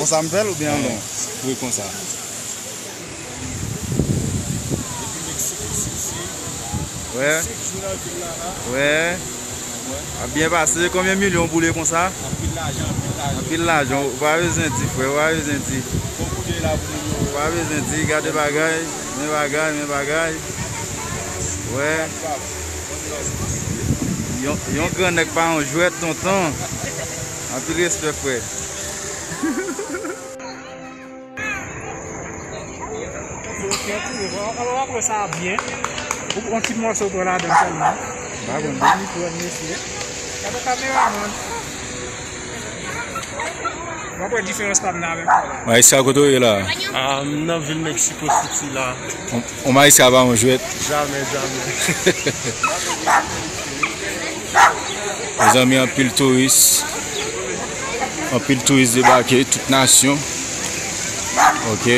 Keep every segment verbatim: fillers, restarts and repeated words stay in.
Sa m fè l oubyen an lon? Wi, konsa. Depi Mexico City, wè. Senk jou nan vil la la. Wè. Wè. Ap byen pase. Konbyen milyon w boule konsa? Anpil lajan, anpil lajan. Anpil lajan. Ou pa bezwen di, frè, ou pa bezwen di. Bon kote la pou moun yo. Ou pa bezwen di, gade bagay, men bagay, men bagay. Wè. Yon, yon gran nèg pa yon jwèt, tonton. Anpil respè, frè. Ou pran ti mòso pou ladan sèlman. Pa bon. Ni pran mesye. Gade kameraman. W ap wè diferans pa m nan avèk ou la. Maestro, kote w ye la? Ah, m nan vil Mexico City la. On, on maestro pa yon jwèt. Jamè, jamè. Mezanmi, anpil touris. Anpil touris debake, tout nasyon. Ok.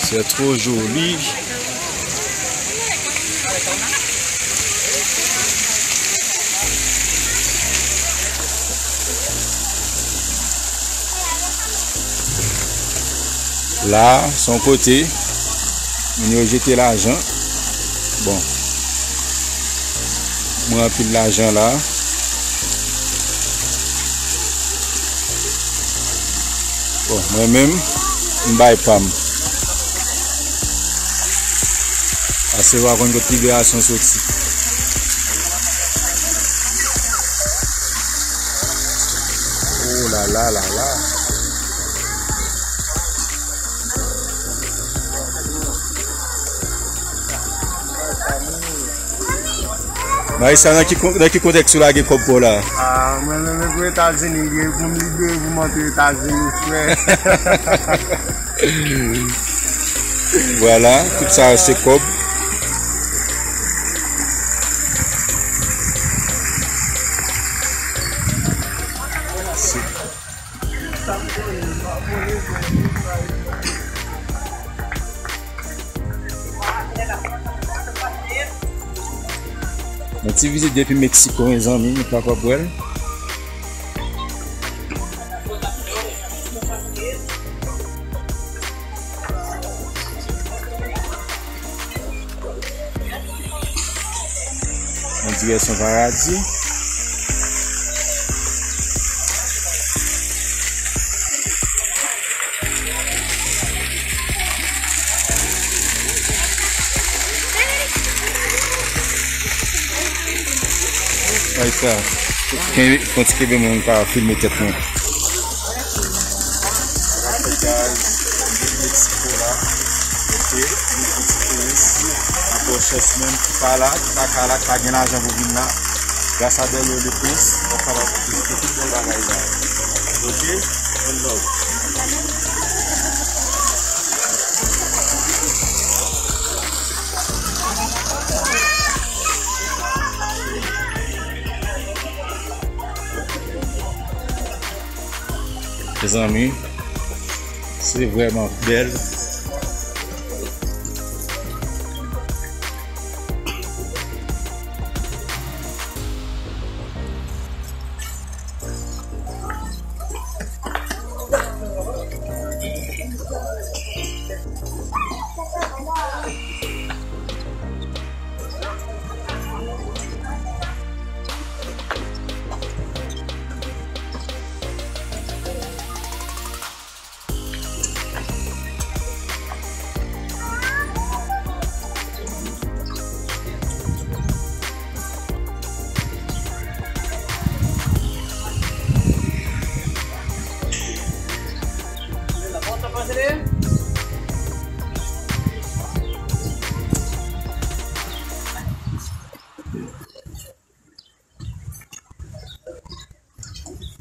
C'est trop joli. La, se yon kote moun yo jete lajan. Bon. Mwen anpil lajan la. Bon, mwen menm, m bay pa m. Pase w a konn kot liberasyon soti. Oh la la la la. Maestro, nan ki kon-, nan ki kontèks ou lage kòb pou w la? Ah, mwen menm pou Etazini m ye, pou m libere, pou m antre Etazini, frè. Vwala, tout sa yo se kòb. Yon ti vizit depi Meksiko, mezanmi, nou pa pap wè l. On dirè se yon paradi. Ay sa. Kenbe, fon ti kenbe mwen ka filme tèt mwen. Meksiko la. Ok, nou fon ti touris. Ankò chèch moun ki pa la, ki pa ka la, ki pa gen lajan pou vin la. Gras a Delio Lopez, nou kapab vizite tout bèl bagay sa yo. Ok? One love. Mezanmi, se vrèman bèl.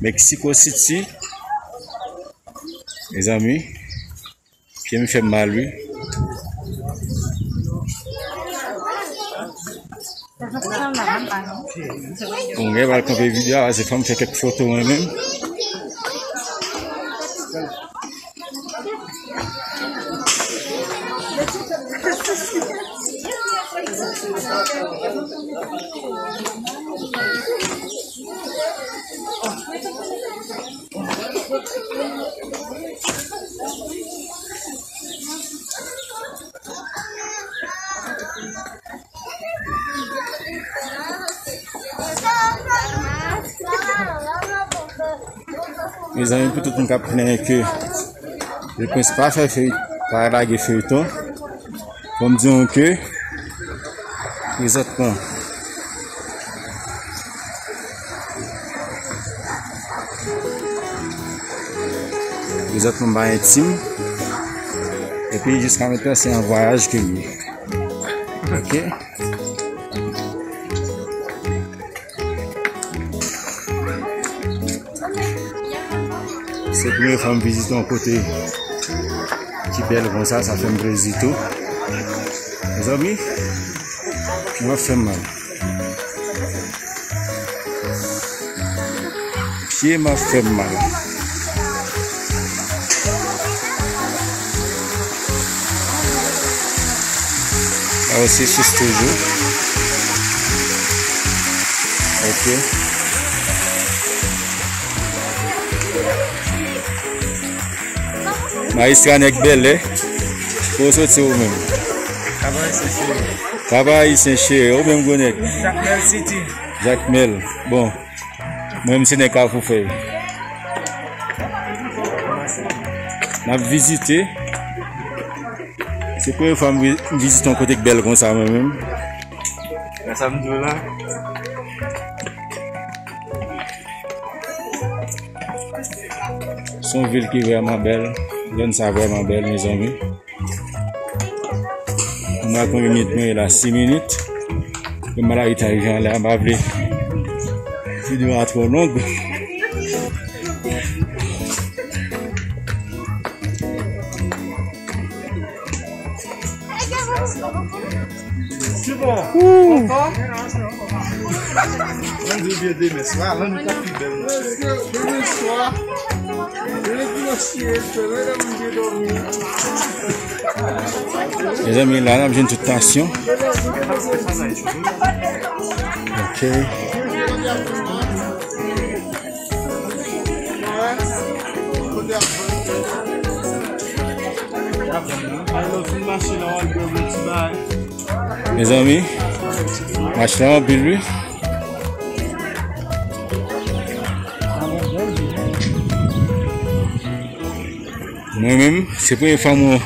Mexico City. Mezanmi, pye m fè m mal, wi. Bon, mwen pral kanpe videyo a, se fò m fè kèk foto mwen menm. Mezanmi, pou tout moun k ap plenyen ke Leprens pa fè fey, pa lage feyton, fò m di nou ke prezantman, prezantman m pa entim. Epi jiska mentnan se yon vwayaj ke m ye. Ok. Se premye fwa m vizite yon kote ki bèl konsa, sa fè m plezi tou. Mezanmi, m ap fè m mal. Pye m ap fè m mal. Pwosesis toujou. Ok. Majistra nèg bèlè. Kote w soti ou menm? Kaba Ayisyen cheri. Kaba Ayisyen cheri. Ou menm gwo nèg? Jakmèl City. Jakmèl. Bon. Mwen menm se nèg Kafou Fèy. N ap vizite. Se premye fwa m vi-, m vizite yon kote k bèl konsa mwen menm. Nan sa m di w la. Se yon vil ki vrèman bèl. Zòn sa vrèman bèl, mezanmi. M pa konn konbyen minit mwen ye la, sis minit. Mwen mal a rive jan la, m pa vle videyo a twò long. Ki bon? Anfòm? Mwen di w byen demen swa, lannuit ap pi bèl, monchè. Demen swa. Demen dimanch, mezanmi, la n ap jwenn tout nasyon. Ok. Mezanmi, mach la anpil wi. Mwen menm, se premye fwa mwen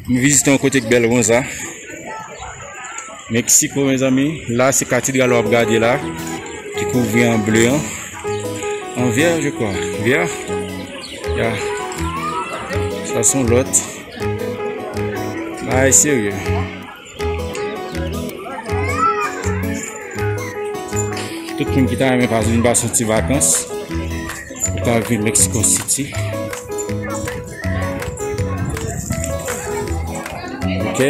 m vizite yon kote k bèl konsa. Meksiko, mezanmi. La, se katidral w ap gade la, ki kouvri an ble an. An vè, je crois. Vè? Ya. Sa se yon lòt. Bagay serye. Tout moun ki ta renmen pase, vin pase yon ti vakans, ou ka vin Mexico City. Ok.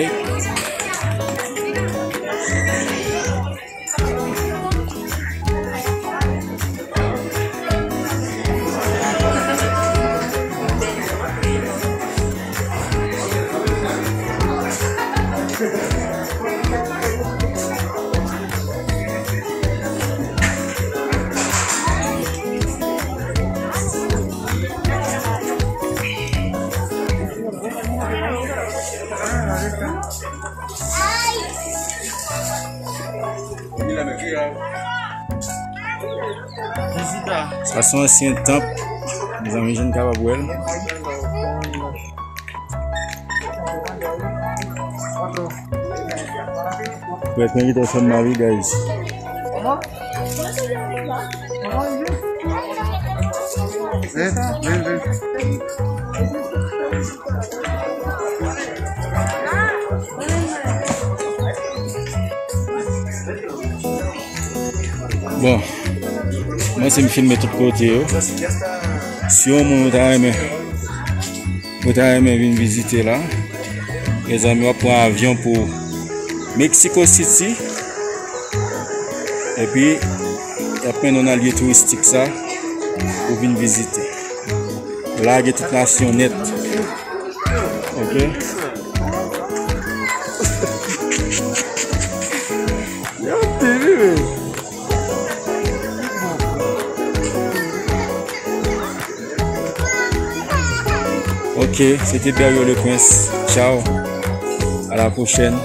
Sa se yon ansyen tanp. Mezanmi, jan n kapab wè l. Prèt mwen gentan fè m mal wi, guys. Bon, mwen se m filme tout kote yo. Si yon moun ou ta renmen, ou ta renmen vin vizite la, mezanmi, w ap pran avyon pou Mexico City. Epi, y ap mennen w nan lye touristik sa pou vin vizite. La gen tout nasyon nèt. Yo, T V, men. Ok, se te Dario le Prince. Ciao. À la prochaine.